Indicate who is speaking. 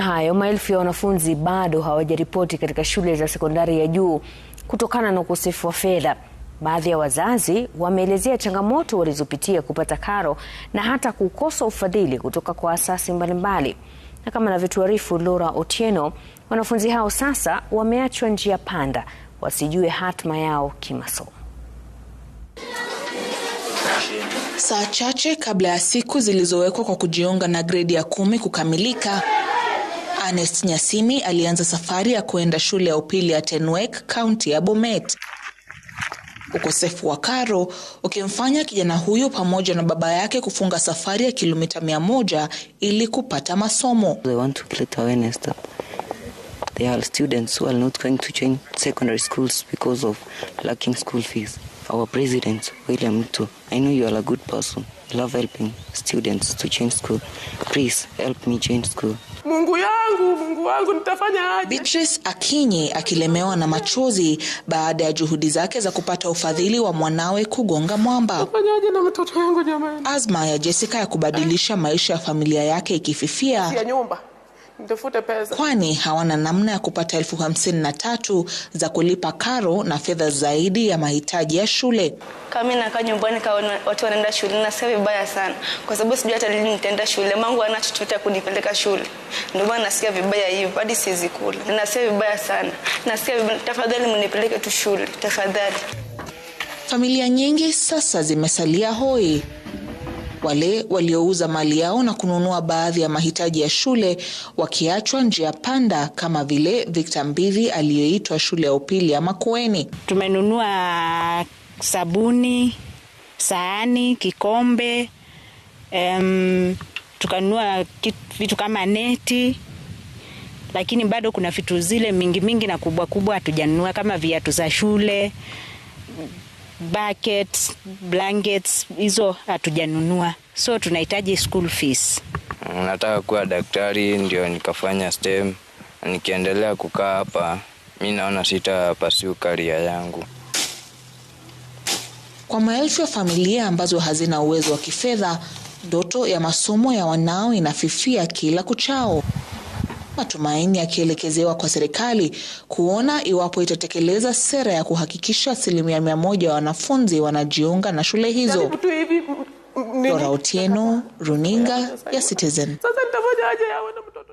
Speaker 1: Hayo, maelfu ya wanafunzi bado hawajaripoti katika shule za sekondari ya juu kutokana na ukosefu wa fedha. Baadhi ya wazazi wameelezea changamoto walizopitia kupata karo na hata kukosa ufadhili kutoka kwa asasi mbalimbali. Na kama anavyotuarifu Laura Otieno, wanafunzi hao sasa wameachwa njia panda, wasijue hatma yao kimasomo.
Speaker 2: Saa chache kabla ya siku zilizowekwa kwa kujiunga na gredi ya 10 kukamilika, Ernest Nyasimi alianza safari ya kuenda shule ya upili ya Tenwek, kaunti ya Bomet. Ukosefu wa karo ukimfanya kijana huyo pamoja na baba yake kufunga safari ya kilomita 100 ili kupata masomo.
Speaker 3: I want to create awareness that there are students who are not going to join secondary schools because of lacking school fees. Our president, William Ruto, I know you are a good person. You love helping students to change school. Please help me change school.
Speaker 4: Mungu yangu, Mungu wangu, nitafanya aje?
Speaker 2: Beatrice Akinyi akilemewa na machozi baada ya juhudi zake za kupata ufadhili wa mwanawe kugonga mwamba.
Speaker 4: Nitafanyaje na mtoto wangu jamani?
Speaker 2: Azma ya Jessica ya kubadilisha maisha ya familia yake ikififia,
Speaker 4: Ya nyumba. Nitafute pesa.
Speaker 2: kwani hawana namna ya kupata 53,000 za kulipa karo na fedha zaidi ya mahitaji ya shule.
Speaker 5: Kama mimi nakaa nyumbani kama watu wanaenda shule, nasikia vibaya sana kwa sababu sijui hata lini nitaenda shule. Mangu hana chochote kunipeleka shule, ndio maana nasikia vibaya hivyo, hadi siwezi kula. Nasikia vibaya sana, nasikia vibaya. Tafadhali mnipeleke tu shule, tafadhali.
Speaker 2: Familia nyingi sasa zimesalia hoi. Wale waliouza mali yao na kununua baadhi ya mahitaji ya shule wakiachwa njia panda, kama vile Victor Mbithi aliyeitwa shule ya upili ya Makueni.
Speaker 6: Tumenunua sabuni, sahani, kikombe, tukanunua vitu kama neti, lakini bado kuna vitu zile mingi mingi na kubwa kubwa hatujanunua kama viatu za shule, buckets, blankets, hizo hatujanunua. So tunahitaji school fees.
Speaker 7: Nataka kuwa daktari ndio nikafanya STEM. Nikiendelea kukaa hapa mi naona sita pursue career yangu.
Speaker 2: Kwa maelfu ya familia ambazo hazina uwezo wa kifedha, ndoto ya masomo ya wanao inafifia kila kuchao. Matumaini yakielekezewa kwa serikali kuona iwapo itatekeleza sera ya kuhakikisha 100% ya wanafunzi wanajiunga na shule hizo. Laura Otieno, Runinga ya Citizen.
Speaker 4: Sasa nitafanya aje na mtoto?